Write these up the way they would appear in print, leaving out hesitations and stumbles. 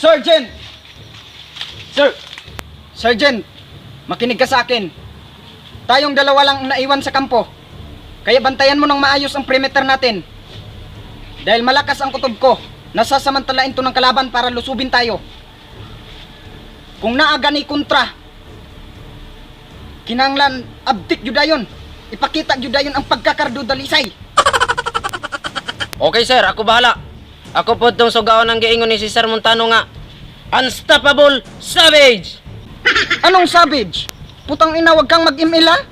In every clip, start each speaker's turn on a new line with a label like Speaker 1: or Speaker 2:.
Speaker 1: Sergeant! Sir! Sergeant, makinig ka sa akin. Tayong dalawa lang ang naiwan sa kampo. Kaya bantayan mo ng maayos ang perimeter natin. Dahil malakas ang kutob ko, nasasamantalain to ng kalaban para lusubin tayo. Kung naa gani kontra, kinanglan abdik jud dayon. Ipakita jud dayon ang pagkakardo dalisay.
Speaker 2: Okay sir, ako bahala. Ako po itong sugaon ang giingon ni Cesar Montano nga Unstoppable Savage!
Speaker 1: Anong savage? Putang ina, wag kang mag-email ha?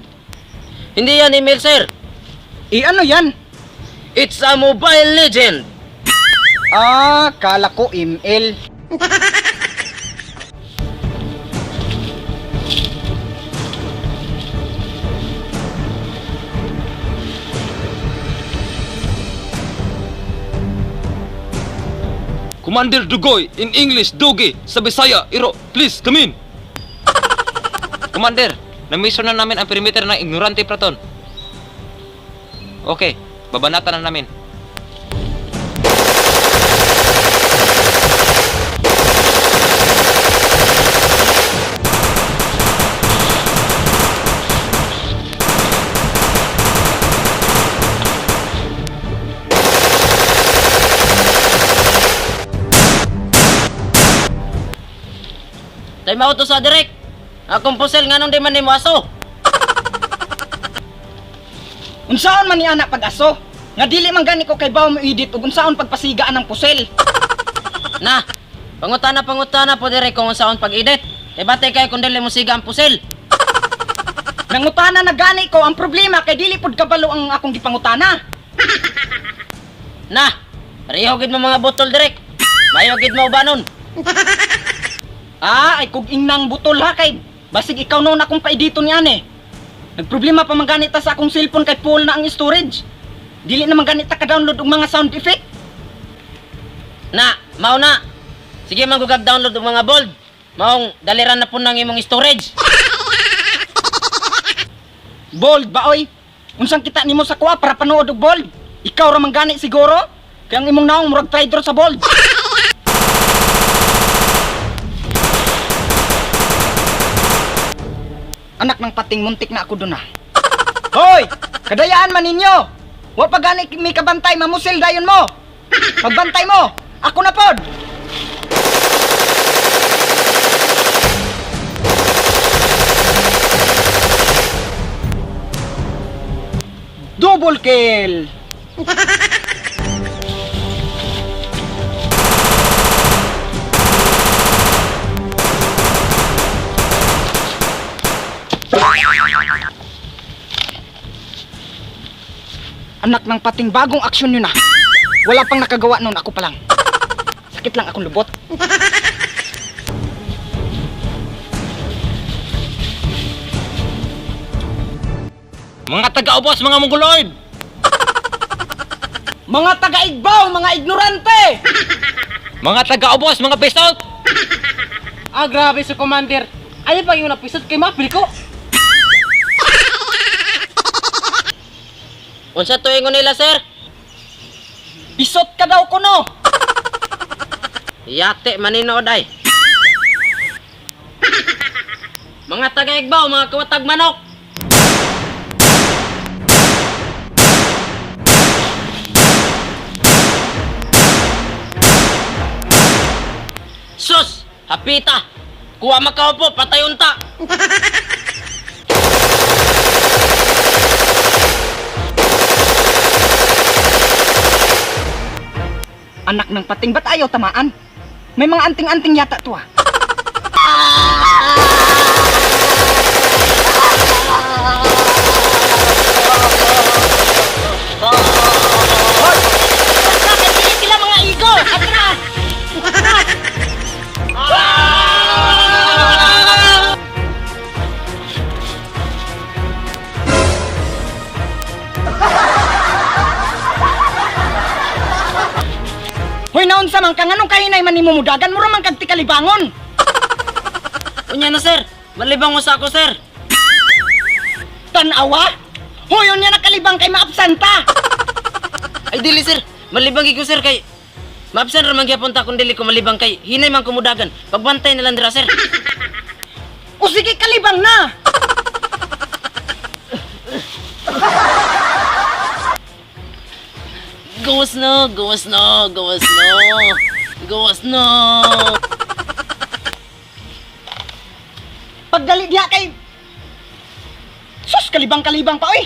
Speaker 2: Hindi yan email sir.
Speaker 1: Eh ano yan?
Speaker 2: It's a mobile legend.
Speaker 1: Ah, kala ko email.
Speaker 3: Commander Dugoy, in English, Dugi, sa Bisaya, Iro, please, come in. Commander, na-mission na namin ang perimeter ng Ignorante Praton. Okay, babanatan na namin.
Speaker 2: Time out to sa direct. Akong pusel nga nung di man nimo aso.
Speaker 1: Unsaon man ni anak pag-aso? Nga dili man gani ko kay bawo mo edit ug unsaon pagpasigaan ng pusel.
Speaker 2: Na, pangutana pangutana po direct kung unsaon pag-edit. Kay batay kay kung dili mo siga ang pusel.
Speaker 1: Nangutana na gani ko ang problema kay dili pud kabalo ang akong gipangutana.
Speaker 2: Na, pareho gid mo mga botol direct. Mayo gid mo ubanon.
Speaker 1: Ah, ay kug ingnang butol ha kay basig ikaw noon akong paedito niyan eh. Nagproblema pa man gani ta sa akong cellphone kay full na ang storage. Dili na man gani ta ka-download og mga sound effect.
Speaker 2: Na, mao na. Sige man gugag download og mga bold. Maong daliran na po ng imong storage.
Speaker 1: Bold ba oy? Unsang kita nimo sa kuha para panood og bold? Ikaw ra man gani siguro? Kay ang imong naong murag trader sa bold. Anak ng pating, muntik na ako dun ah. Hoy! Kadayaan man ninyo! Wa pa gani may kabantay, mamusil dayon mo! Pagbantay mo! Ako na pod! Double kill! Anak ng pating, bagong aksyon yun ah. Wala pang nakagawa noon, ako pa lang. Sakit lang akong lubot.
Speaker 3: Mga taga-ubos, mga mongoloid!
Speaker 1: Mga taga-igbaw, mga ignorante!
Speaker 3: Mga taga-ubos, mga besot!
Speaker 4: Ah, grabe si Commander. Ayaw pa yung napisod kay Mapil ko.
Speaker 2: Unsa to ingon nila sir?
Speaker 1: Isot ka daw kuno!
Speaker 2: Yate maninood ay. Mga taga-igbaw, mga kawatag manok. Sus, hapita. Kuha makaupo, patay unta.
Speaker 1: Anak ng pating, ba't ayaw tamaan? May mga anting-anting yata to ah. Hoy! Bakit dili sila mga igo? Atras! Hoy, naunsa man ka nganong kahinay man nimo mudagan mura man kag tikalibangon.
Speaker 2: Unya na sir, malibang usa ako sir.
Speaker 1: Tanawa? Hoy, unya nakalibang kay maabsanta.
Speaker 2: Ay dili sir, malibang gyud ko sir kay Maabsan ra man gyapon ta kung dili ko malibang kay hinay man kumudagan. Pagbantay na lang dira, sir.
Speaker 1: O sige, kalibang na!
Speaker 2: Gawas na, gawas na, gawas na. Gawas na.
Speaker 1: Pagdali diha kay... Sus, kalibang-kalibang pa, oy!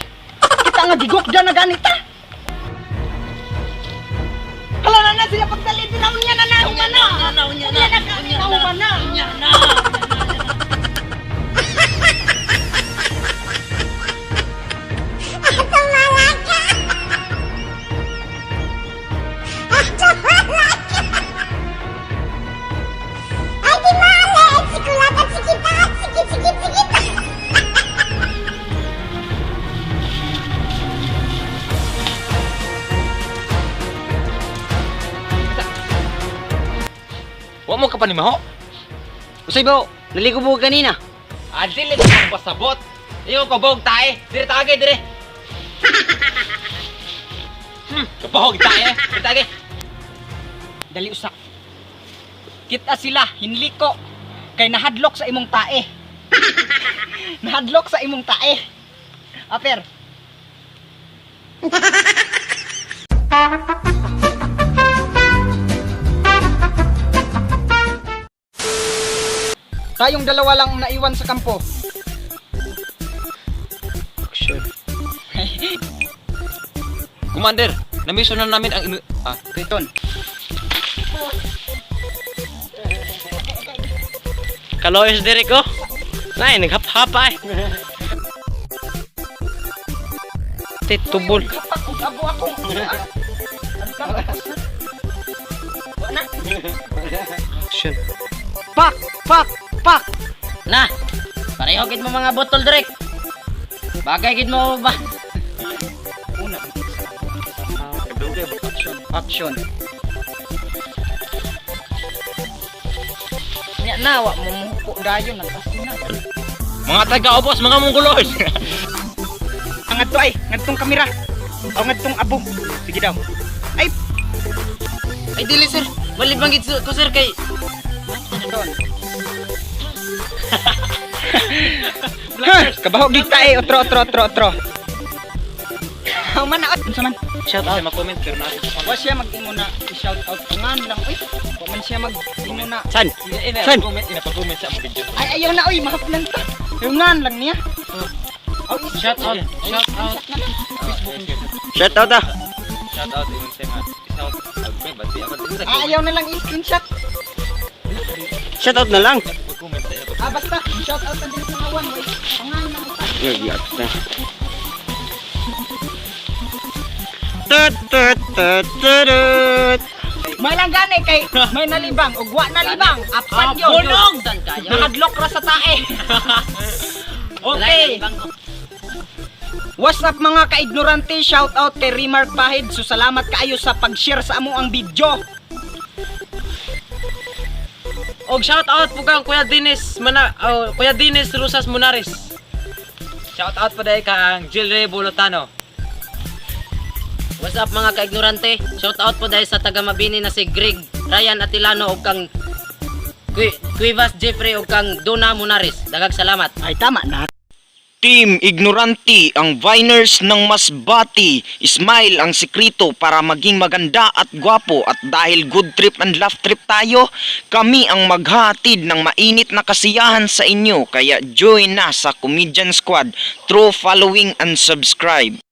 Speaker 1: Kita nga gigukda na ganita! Hala na na sila pagdali, dinaon niya na na, humana!
Speaker 2: Unya na, unya na,
Speaker 1: Unya na,
Speaker 2: unya na,
Speaker 1: humana!
Speaker 2: Unya na.
Speaker 5: Ay, di mali! Sikulatan, sikita! Sikit, sikit, sikit!
Speaker 3: Wa mo ka pa ni Maho?
Speaker 2: Usay ba? Naligo mo kanina.
Speaker 3: Ah, dili ka pasabot. Iyo ko bog tae. Dire taage dire. Kabog tae. Dire taage.
Speaker 1: Dali usa. Kita sila, hinliko. Kay nahadlok sa imong tae. Nahadlok sa imong tae. Aper. Tayong dalawa lang ang naiwan sa kampo.
Speaker 3: Action. Commander, na-mission na namin ang okay.
Speaker 1: Ton.
Speaker 4: Kaloyos diri ko. Nay, naghap-hap ay. Te tubol.
Speaker 1: Kapak og abo ako.
Speaker 4: Action.
Speaker 1: Pak, pak, pak.
Speaker 2: Na. Pareho gid mo mga botol direk. Bagay gid mo ba?
Speaker 1: Una. Action, action. Nya na wa mo muko dayon ang na.
Speaker 3: Mga taga-ubos, mga mongoloid.
Speaker 1: Ang ngadto ay, ngadtong kamera. O ngadtong abo. Sige daw. Ay,
Speaker 2: Ay dili sir. Malibang gid ko sir kay
Speaker 1: ton. Ha, kabaho gid ta eh. Otro, otro, otro, otro. Human na, unsa man?
Speaker 3: Shout out. Ma-comment pero na.
Speaker 1: Wa siya mag-ingon na i-shout out ngan lang oy. Wa man siya mag-ingon na.
Speaker 4: San?
Speaker 3: Ina
Speaker 4: San?
Speaker 3: comment, ina pa-comment sa among video.
Speaker 1: Ay ayaw na oy, mahaplan ta. Ayaw ngan lang niya. Oh,
Speaker 4: Shout out. Shout out.
Speaker 3: Shout
Speaker 4: Shout out ah.
Speaker 3: Shout out imong sa mga shout out ba ba ako.
Speaker 1: Ah, ayaw na lang i-screenshot.
Speaker 4: Shout out na lang.
Speaker 3: Mag-comment sa ina.
Speaker 1: Ah, basta, shout out na din sa kawan. Oy, pangan lang isa.
Speaker 4: Tut tut tut tut.
Speaker 1: May lang gani kay may nalibang ug wa nalibang. Apan yun.
Speaker 2: Bulong dan kayo.
Speaker 1: Nahadlok ra sa tae. Okay. What's up mga kaignorante? Shout out kay Remark Pahid. So salamat kaayo sa pag-share sa amo ang video.
Speaker 4: Og shout out po kang Kuya Dennis Mana oh, Kuya Dennis Rosas Munaris.
Speaker 3: Shout out pa dai kang Jill Bolotano.
Speaker 2: What's up mga kaignorante? Shout out po dahil sa taga Mabini na si Greg Ryan Atilano ug kang Cuevas Jeffrey ug kang Donna Munaris. Dagag salamat.
Speaker 1: Ay tama na.
Speaker 6: Team Ignoranti, ang Viners ng Masbati. Smile ang sikrito para maging maganda at gwapo. At dahil good trip and laugh trip tayo, kami ang maghatid ng mainit na kasiyahan sa inyo. Kaya join na sa Comedian Squad through following and subscribe.